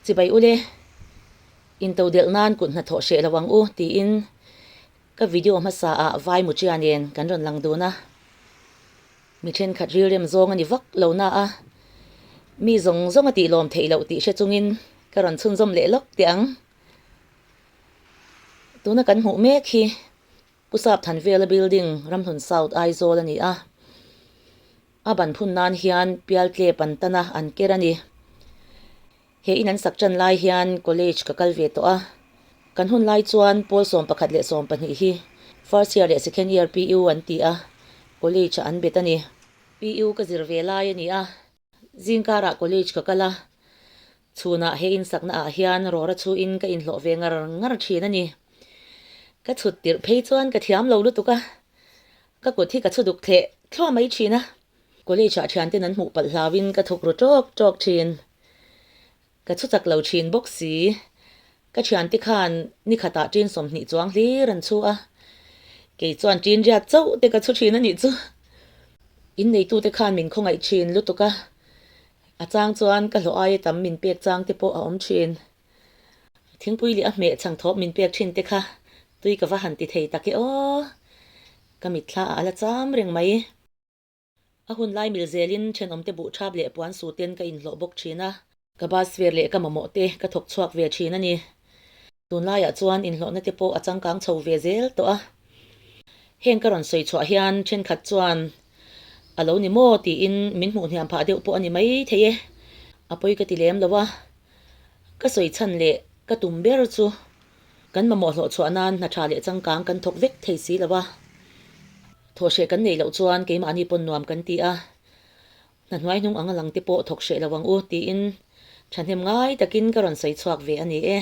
Chibai ule, intodelh nan kut hnathawh hreh lo ang u tiin ka video hmasa ah vai muchia nen kan rawn lang dun a. Mi thenkhat rilrem zawng a ni vak lo na a, mi zawng zawng a tih lawm theih loh tih hre chungin ka rawn chhunzawm leh lawk teh ang. Tuna kan hmuh mek hi Pu Sap Thanvela Building, Ramhlun South, Aizawl a ni a. A ban phun nan hian Pialtlep an tan a, an ker a ni. He in an sak tan lai hian college ka kal ve tawh a. Kan hun lai chuan pawl 11 leh 12 hi first year leh second year PU an ti a, college ah an bet a ni. PU ka zir ve lai a ni a, zingkarah college ka kal a, chhunah he in sakna ah hian rawra chhuin ka inhlawh ve ngar ngar thin a ni. Ka chhut tirh phei chuan ka thiam lo lutuk a, ka kut hi ka chhu duk thleh thluah mai thin a. College ah thianten an hmuh palh hlauin ka thuk ru tawk tawk thin. Ka chhu chak lo thin bawk si. Ka thiante khan ni khatah ṭin 20 chuang hlir an chhu a, kei chuan ṭin riat chauh te ka chhu thin a nih chu. Inneitute khan min khawngaih thin lutuk a, a chang chuan ka hlawh aia tam min pek chang te pawh a awm thin. Thingpui leh a hmeh chhang thawp min pek thin te kha tui ka va han ti thei tak e aw. Ka mitthla ah a la cham reng mai. A hun lai mil zelin thenawmte buh thap leh puan suhten ka inhlawh bawk thin a. Ka bus ver leh ka mamawh te ka thawk chhuak ve thin a ni. Tunlaiah chuan inhlawhna te pawh a changkang chho ve zel tawh a. Heng ka rawn sawi chhuah hian thenkhat chuan a lo ni maw tiin min hmuh hniam phah deuh pawh a ni mai thei e. A pawi ka ti lem lo a. Ka sawi chhan leh ka tum ber chu kan mamawh hlawh chhuah nan hna tha leh changkang kan thawk vek thei si lo a. Thawhhreh kan neih loh chuan keimahni pawn nuam kan ti a, hna hnuai hnung ang a lang te pawh thawk hreh lo ang u tiin thahnem ngai takin ka rawn sawi chhuak ve a ni e.